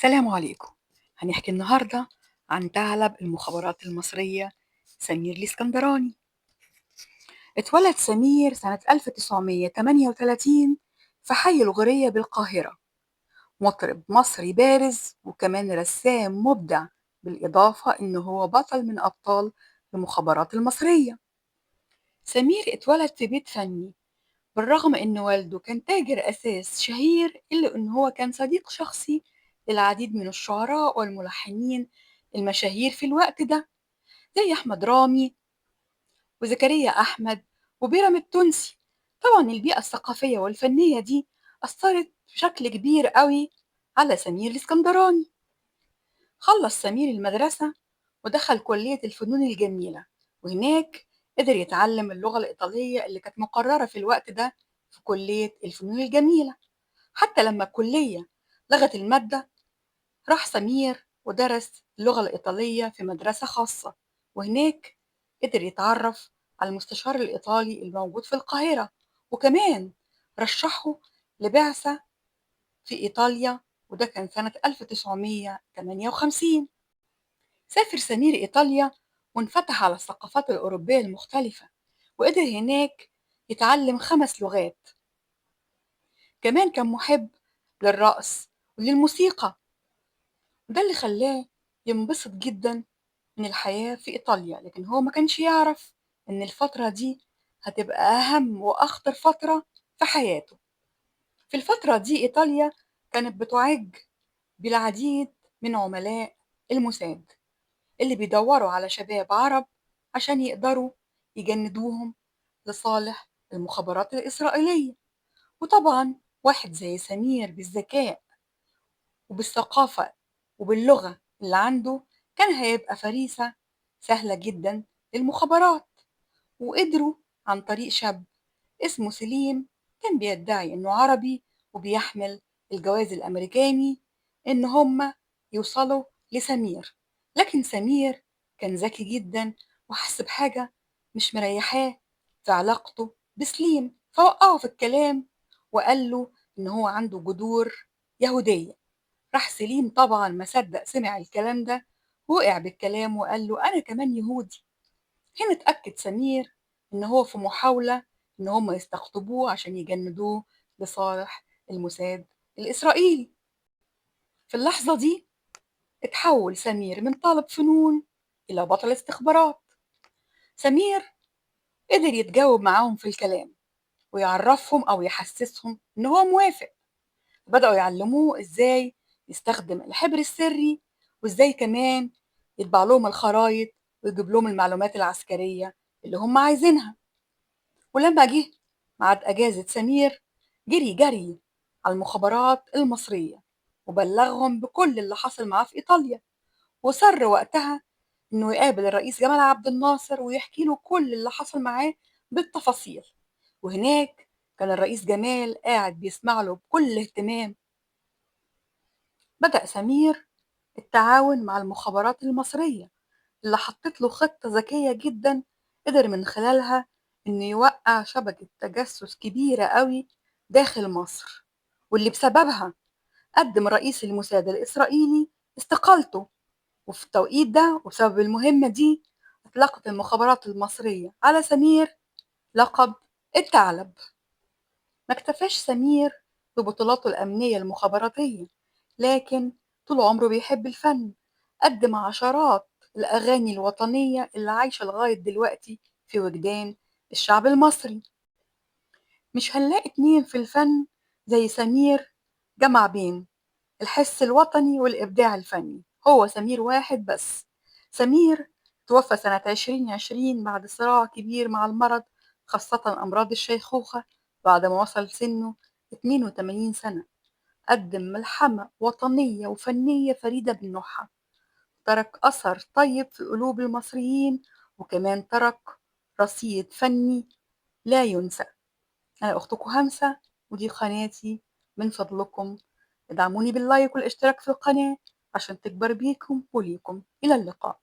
سلام عليكم. هنحكي النهاردة عن ثعلب المخابرات المصرية سمير الإسكندراني. اتولد سمير سنة 1938 في حي الغورية بالقاهرة، مطرب مصري بارز وكمان رسام مبدع، بالإضافة إنه هو بطل من أبطال المخابرات المصرية. سمير اتولد في بيت فني، بالرغم إن والده كان تاجر أساس شهير، إلا إن هو كان صديق شخصي للعديد من الشعراء والملحنين المشاهير في الوقت ده، زي أحمد رامي وزكريا أحمد وبيرام التونسي. طبعا البيئة الثقافية والفنية دي أثرت بشكل كبير قوي على سمير الإسكندراني. خلص سمير المدرسة ودخل كلية الفنون الجميلة، وهناك قدر يتعلم اللغة الإيطالية اللي كانت مقررة في الوقت ده في كلية الفنون الجميلة. حتى لما الكلية لغت المادة، راح سمير ودرس اللغة الإيطالية في مدرسة خاصة، وهناك قدر يتعرف على المستشار الإيطالي الموجود في القاهرة، وكمان رشحه لبعثة في إيطاليا، وده كان سنة 1958. سافر سمير إيطاليا وانفتح على الثقافات الأوروبية المختلفة، وقدر هناك يتعلم 5 لغات. كمان كان محب للرقص وللموسيقى، وده اللي خلاه ينبسط جدا من الحياة في إيطاليا. لكن هو ما كانش يعرف إن الفترة دي هتبقى أهم وأخطر فترة في حياته. في الفترة دي إيطاليا كانت بتعج بالعديد من عملاء الموساد اللي بيدوروا على شباب عرب عشان يقدروا يجندوهم لصالح المخابرات الإسرائيلية. وطبعا واحد زي سمير بالذكاء وبالثقافة وباللغة اللي عنده كان هيبقى فريسة سهلة جدا للمخابرات. وقدروا عن طريق شاب اسمه سليم، كان بيدعي إنه عربي وبيحمل الجواز الأمريكاني، إن هم يوصلوا لسمير. لكن سمير كان ذكي جدا وحس بحاجة مش مريحاه في علاقته بسليم، فوقعه في الكلام وقال له إن هو عنده جذور يهودية. راح سليم طبعا ما صدق سمع الكلام ده، وقع بالكلام وقال له أنا كمان يهودي. هنا اتأكد سمير إن هو في محاولة إن هم يستقطبوه عشان يجندوه لصالح الموساد الإسرائيلي. في اللحظة دي اتحول سمير من طالب فنون إلى بطل استخبارات. سمير قدر يتجاوب معاهم في الكلام ويعرفهم أو يحسسهم إن هو موافق. بدأوا يعلموه إزاي يستخدم الحبر السري، وإزاي كمان يطبع لهم الخرايط ويجيب لهم المعلومات العسكرية اللي هم عايزينها. ولما جه ميعاد أجازة سمير، جري جري على المخابرات المصرية وبلغهم بكل اللي حصل معاه في إيطاليا، وصر وقتها إنه يقابل الرئيس جمال عبد الناصر ويحكي له كل اللي حصل معاه بالتفاصيل. وهناك كان الرئيس جمال قاعد بيسمع له بكل اهتمام. بدأ سمير التعاون مع المخابرات المصرية اللي حطت له خطة ذكية جدا قدر من خلالها إنه يوقع شبكة تجسس كبيرة قوي داخل مصر، واللي بسببها قدم رئيس الموساد الإسرائيلي استقالته. وفي التوقيت ده وبسبب المهمة دي أطلقت المخابرات المصرية على سمير لقب الثعلب. ما اكتفاش سمير ببطولاته الأمنية المخابراتية، لكن طول عمره بيحب الفن. قدم عشرات الأغاني الوطنية اللي عايشة لغاية دلوقتي في وجدان الشعب المصري. مش هنلاقي اتنين في الفن زي سمير جمع بين الحس الوطني والإبداع الفني، هو سمير واحد بس. سمير توفى سنة 2020 بعد صراع كبير مع المرض، خاصة أمراض الشيخوخة، بعد ما وصل سنه 82 سنة. قدم ملحمة وطنية وفنية فريدة من نوعها، ترك أثر طيب في قلوب المصريين، وكمان ترك رصيد فني لا ينسى. أنا أختكم همسة، ودي قناتي. من فضلكم ادعموني باللايك والاشتراك في القناة عشان تكبر بيكم وليكم. إلى اللقاء.